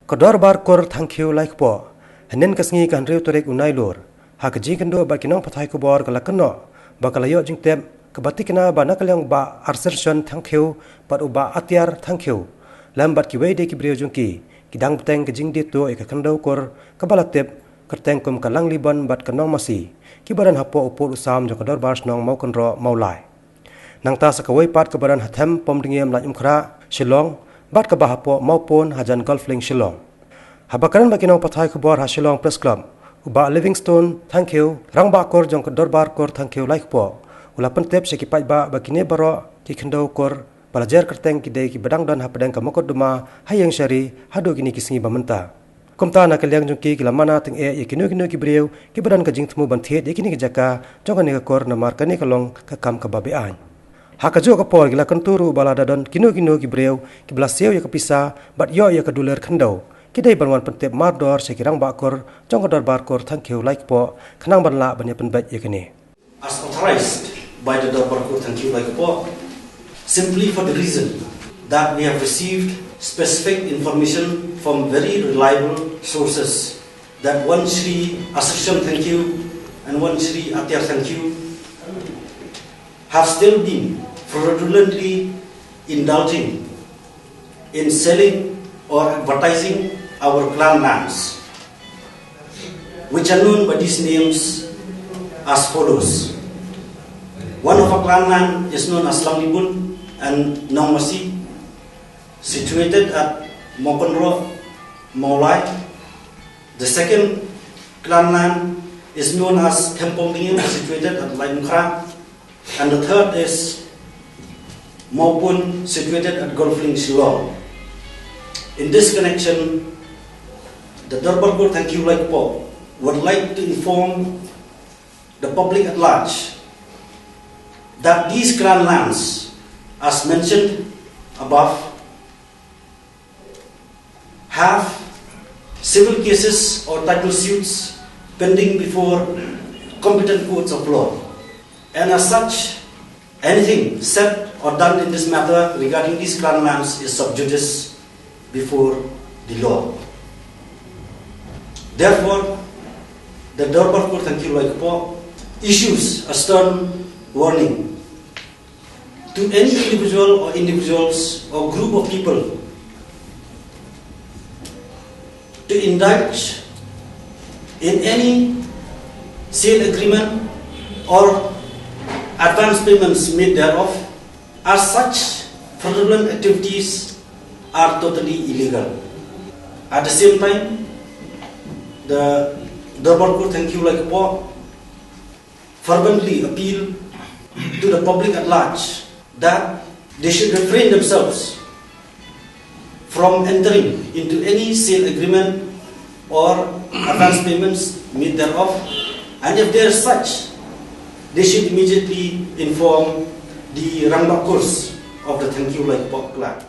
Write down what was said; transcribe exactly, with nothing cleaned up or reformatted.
Ka Dorbar Kur Thangkhiew Laikpoh, hynnin ka sngi ka hynriew tarik u Nailur, ha ka jingkynduh bad ki nongpathai khubor ka la kynnoh ba ka la ïoh jingtip kaba tikna ba na ka liang u Bah Arsension Thangkhiew bad u Bah Atiar Thangkhiew, lem bad kiwei de ki briew jong ki, ki dang bteng ka jingdie tuh ïa ka khyndew kur kaba la tip kyrteng kum ka Langlibon bad ka Nongmasi, kiba don hapoh u pud u sam jong ka Dorbar Shnong Mawkynroh Mawlai. Nangta sa kawei pat kaba don ha Them Pomdngiem Laitumkhrah, Shillong, bad kaba hapoh Mawpun hajan Golflink Shillong. Haba kren bad ki nongpathai khubor ha Shillong Press Club, u Bah Livingstone Thangkhiew, Rangbah Kur jong ka Dorbar Kur Thangkhiew Laikpoh, u la pyntip sha ki paidbah ba kine baroh ki khyndew kur ba la jer kyrteng ki dei kiba dang don hapdeng ka mukotduma ha ïing shari haduh kine ki sngi ba mynta. Kumta na ka liang jong ki, ki la mana tyngeh ïa kino kino ki briew kiba don ka jingthmu ban thied ïa kine ki jaka jong kane ka kur namar kane ka long ka kam kaba be-aiñ. Ha kajuh ka por ki la kyntu ruh ba lada don kino kino ki briew kiba la siew ïa ka pisa bad ïoh ïa ka dulir khyndew, ki dei ban wan pyntip mardor sha ki Rangbah Kur jong ka Dorbar Kur Thangkhiew Laikpoh khnang ban lah ban ïa pynbeit ïa kane. As authorized by the Dorbar Kur Thangkhiew Laikpoh, simply for the reason that we have received specific information from very reliable sources that one Shri Assertion Thangkhiew and one Shri Atiar Thangkhiew have still been fraudulently indulging in selling or advertising our clan lands, which are known by these names as follows. One of our clan land is known as Langlibun and Nongmasi, situated at Mawkynroh, Mawlai. The second clan land is known as Them Pomdngiem, situated at Laitumkhrah. And the third is Mawpun, situated at Golflink, Shillong. In this connection, the Dorbar Kur Thangkhiew Laikpoh would like to inform the public at large that these clan lands, as mentioned above, have civil cases or title suits pending before competent courts of law. And as such, anything said or done in this matter regarding these clan lands is sub judice before the law. Therefore, the Dorbar Kur Thangkhiew Laikpoh issues a stern warning to any individual or individuals or group of people to indulge in any sale agreement or advance payments made thereof, as such fraudulent activities are totally illegal. At the same time, the Dorbar Kur Thangkhiew Laikpoh fervently appeal to the public at large that they should refrain themselves from entering into any sale agreement or advance payments made thereof, and if there is such, they should immediately inform the Rangbah Kurs of the Thangkhiew Laikpoh clan.